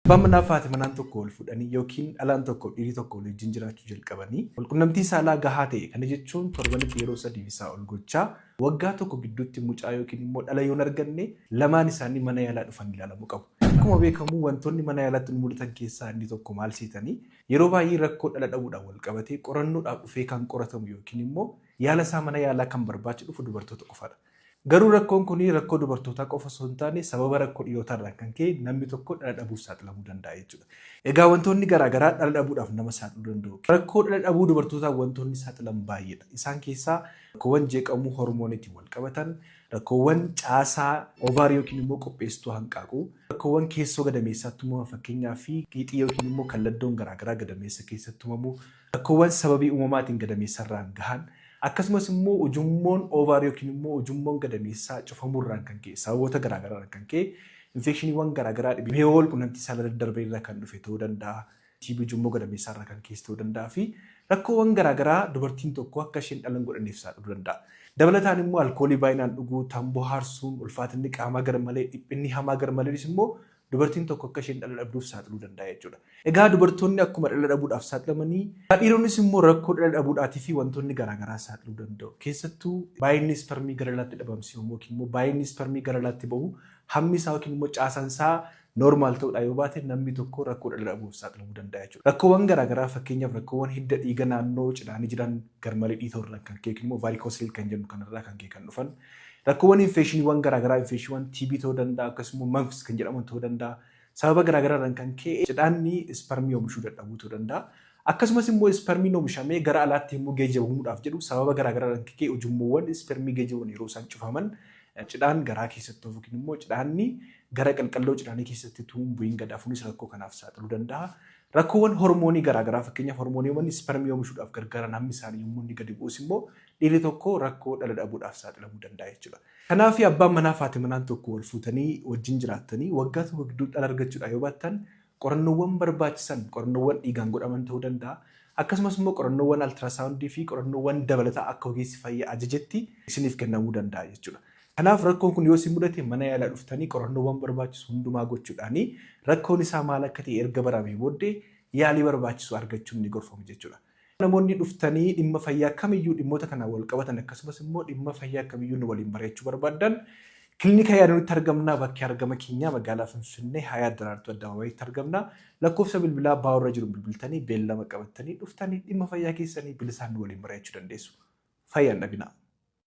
Abbaan manaa fi haati manaan tokko wal fuudhanii yookiin dhalaan tokko dhiirri tokko wal wajjin jiraachuu jalqabanii walqunnamtii saalaa gahaa ta'e kana jechuun torbanitti yeroo 3 fi isaa ol gochaa waggaa tokko gidduutti mucaa yookiin immoo dhala yoo hin arganne lamaan isaanii mana yaalaa dhufanii ilaalamuu qabu. Akkuma beekamu wantoonni mana yaalaatti nu mudatan keessaa inni tokko maal seetanii yeroo baay'ee rakkoo dhala dhabuudhaan wal qabatee qorannoodhaaf dhufee kan qoratamu yookiin immoo yaala isaa mana yaalaa kan barbaacha dhufu dubartoota qofadha. Garuu rakkoon kun rakkoo dubartootaa qofa osoo hin taane sababa rakkoo dhiirotaa irraan kan ka'e namni tokko dhala dhabuuf saaxilamuu danda'a jechuudha. Egaa wantoonni garaa garaa dhala dhabuudhaaf nama saaxiluu danda'u. Rakkoo dhala dhabuu dubartootaaf wantoonni saaxilan baay'eedha. Isaan keessaa rakkoowwan jeeqamuu hormooniitiin wal qabatan, rakkoowwan caasaa ovaarii yookiin immoo qopheessituu hanqaaquu, rakkoowwan keessoo gadameessaatti uumaman fakkeenyaaf qiixii yookiin immoo kalladdoon garaa garaa gadameessa keessatti uumamu, rakkoowwan sababii uumamaatiin gadameessarraan gahan, akkasumas immoo ujummoon ovaarii yookiin immoo ujummoon gadameessaa cufamuurraan kan ka'e sababoota garaa garaarraan kan ka'e infeekshiniiwwan garaa garaa dhibee wal qunnamtii saalaa daddarbee irraa kan dhufe ta'uu danda'a. TB ujummoo gadameessaa irraa kan ka'es ta'uu danda'a fi rakkoowwan garaa garaa dubartiin tokko akka isheen dhala hin godhanneef saaxiluu danda'a. Dabalataan immoo alkoolii baay'inaan dhuguu, tamboo haarsuun, ulfaatinni qaamaa garmalee, dhiphinni hamaa garmaleenis immoo dubartiin tokko akka isheen dhala dhabduuf saaxiluu danda'a jechuudha. Egaa dubartoonni akkuma dhala dhabuudhaaf saaxilamanii, dhiironnis immoo rakkoo dhala dhabuudhaatii fi wantoonni garaa garaa saaxiluu danda'u. Keessattuu baay'inni isparmii gara alaatti dhabamsiifamu yookiin immoo baay'inni isparmii gara alaatti bahu hammi isaa yookiin immoo caasaan isaa normal ta'uudhaa yoo baate namni tokko rakkoo dhala dhabuuf saaxilamuu danda'a jechuudha. Rakkoowwan garaa garaa fakkeenyaaf rakkoowwan hidda dhiiga naannoo cidhaanii jiran garmalee dhiitoo irraan kan ka'e yookiin immoo varicocele kan jennu kanarraa kan ka'e kan dhufan rakkoowwan infeeshiniiwwan garaa garaa infeeshiniiwwan TB ta'uu danda'a akkasumas mumps kan jedhaman ta'uu danda'a. Sababa garaa garaarraan kan ka'e cidhaanni isparmii oomishuu dadhabuu ta'uu danda'a. Akkasumas immoo isparmiin oomishamee gara alaatti yommuu geejjibamuudhaaf jedhu sababa garaa garaarraan kan ka'e ujummoowwan isparmii geejjiban yeroo isaan cufaman cidhaan garaa keessatti yookiin immoo cidhaanni gara qalqalloo cidhaanii keessatti utuu hin bu'iin gad hafuunis rakkoo kanaaf saaxiluu danda'a. Rakkoowwan hormoonii garaa garaa fakkeenyaaf hormooniiwwan isparmii oomishuudhaaf gargaaran hammi isaanii yommuu inni gadi bu'us immoo dhiirri tokko rakkoo dhala dhabuudhaaf saaxilamuu danda'a jechuudha. Kanaaf abbaan manaa fi haati manaan tokko wal fuutanii wajjin jiraattanii waggaa tokko gidduu dhala argachuudhaa yoo baattan qorannoowwan barbaachisan qorannoowwan dhiigaan godhaman ta'uu danda'a. Akkasumas immoo qorannoowwan altiraasaawundii fi qorannoowwan dabalataa akka ogeessi fayyaa ajajetti isiniif kennamuu danda'a jechuudha. Kanaaf rakkoon kun yoo isin mudate mana yaalaa dhuftanii qorannoowwan barbaachisu hundumaa gochuudhaanii rakkoon isaa maal akka ta'e erga baramee booddee yaalii barbaachisu argachuun ni gorfamu jechuudha. Namoonni dhuftanii dhimma fayyaa kamiyyuu dhimmoota kanaan wal qabatan akkasumas immoo dhimma fayyaa kamiyyuu nu waliin mari'achuu barbaaddan kilinika Yaadanitti argamna. Bakki argama keenyaa magaalaa Finfinnee Hayaat Daraartuu Addabaabayitti argamna. Lakkoofsa bilbilaa baa'urra jiru bilbiltanii beellama qabattanii dhuftanii dhimma fayyaa keessanii bilisaan nu waliin mari'achuu dandeessu. Fayyaan dhabinaa.